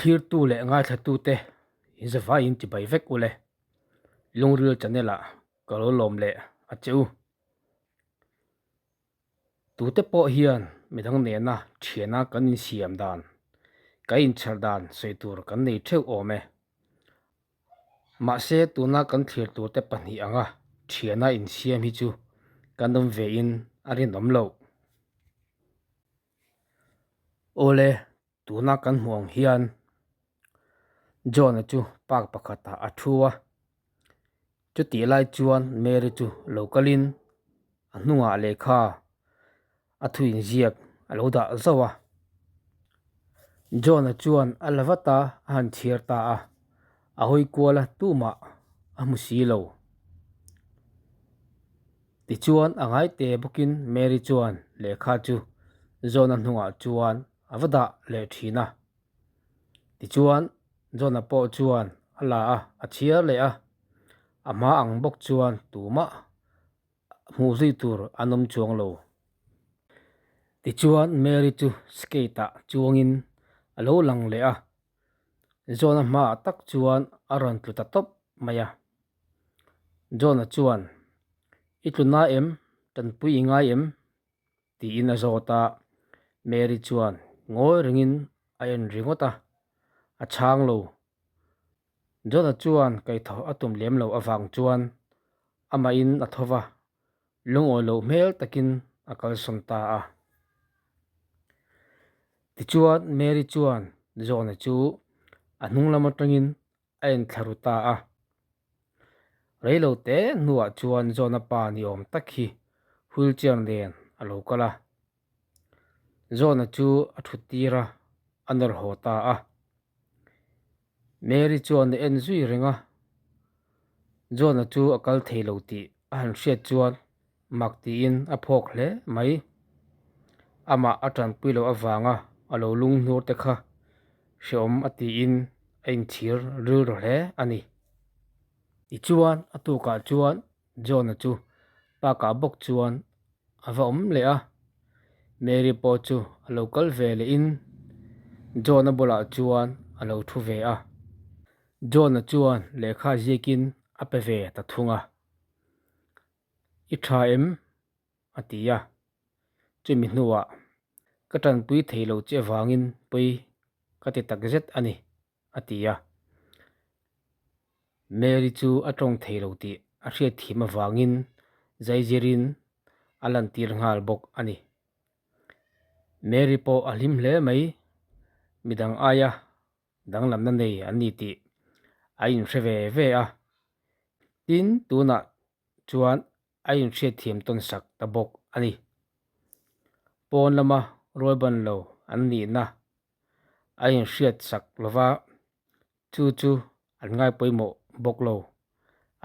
Thlirtu leh ngaithlatute in zavaiin chibai vek ule. Lungril channel ah ka lo lawm leh a che u. Tute pawh hian midang nena thiana kan insiam dan, kan inchher dan sawi tur kan nei theuh awm e. Mahse tuna kan thlir turte pahnih anga thiana insiam hi chu kan awm vein a rinawm loh. Awle, tuna kan hmuh ang hian John-a chu park pakhatah a thu a, chutih lai chuan Mary chu lo kalin a hnungah lehkha a thu inziak a lo dah zauh a. John-a chuan a la vat a, a han chhiar ta a, a hawi kual a tumah a hmu si lo. Tichuan a ngai te bawkin Mary chuan lehkha chu John-a hnungah chuan a va dah leh thin a. Tichuan John-a pawh chuan a la a, a chhiar leh a, a hma ang bawk chuan tumah hmuh zui tur an awm chuang lo. Tichuan Mary chu skate ah chuangin a lo lang leh a, John-a hmaah tak chuan a rawn tlu ta tawp mai a. John-a chuan, I tlu na em? Tanpui i ngai em? tiin a zawt a. Mary chuan ngawi rengin a en ringawt a, a chhang lo. John-a chuan kaihthawh a tum lem loh avang chuan amahin a tho va, lungawi loh hmel takin a kalsawn ta a. Tichuan Mary chuan John-a chu a hnung lam atangin a enthla ru ta a. Reilo te hnuah chuan John-a pa ni awm tak hi wheelchair nen a lo kal a. John-a chu a thut tir a, a nawr haw ta a. Mary chuan a en zui reng a, John-a chu a kal thei lo tih a han hriat chuan mak tiin a phawk hle mai. Amah a tanpui loh avanga a lo lung hnur te kha hreawm a tiin a inchhir rilru hle a ni. Tichuan a tukah chuan John-a chu park-ah bawk chuan a va awm leh a, Mary pawh chu a lo kal ve lehin John-a bulah chuan a lo thu ve a. John-a chuan lehkha ziakin a pe ve ta thung a, I tha em? a ti a. Chumi hnuah, Ka tanpui thei lo che avangin pawi ka ti takzet a ni. a ti a. Mary chu a tawng thei lo tih a hriat thiam avangin zaizirin a lantir nghal bawk a ni. Mary pawh a hlim hle mai, midang aia danglamna nei an ni tih a inhre ve ve a. Tin, tunah chuan a inhriat thiam tawn sak ta bawk a ni. Pawn lama rualban lo an nihna a inhriat sak lova, chu chu an ngai pawimawh bawk lo.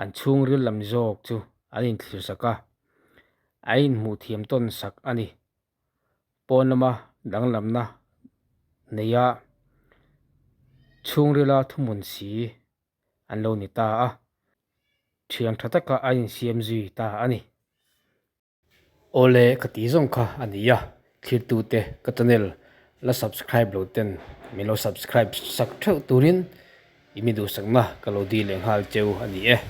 An chhungril lam zawk chu an inthlir sak a, a inhmuh thiam tawn sak a ni. Pawn lama danglamna neia chhungrila thuhmun si an lo ni ta a, thian tha taka a insiam zui ta a ni. Awle ka tih zawng kha a ni a, thlirtute ka channel la subscribe lo ten min lo subscribe sak theuh turin i mi duhsakna ka lo dil leh nghal cheu a ni e.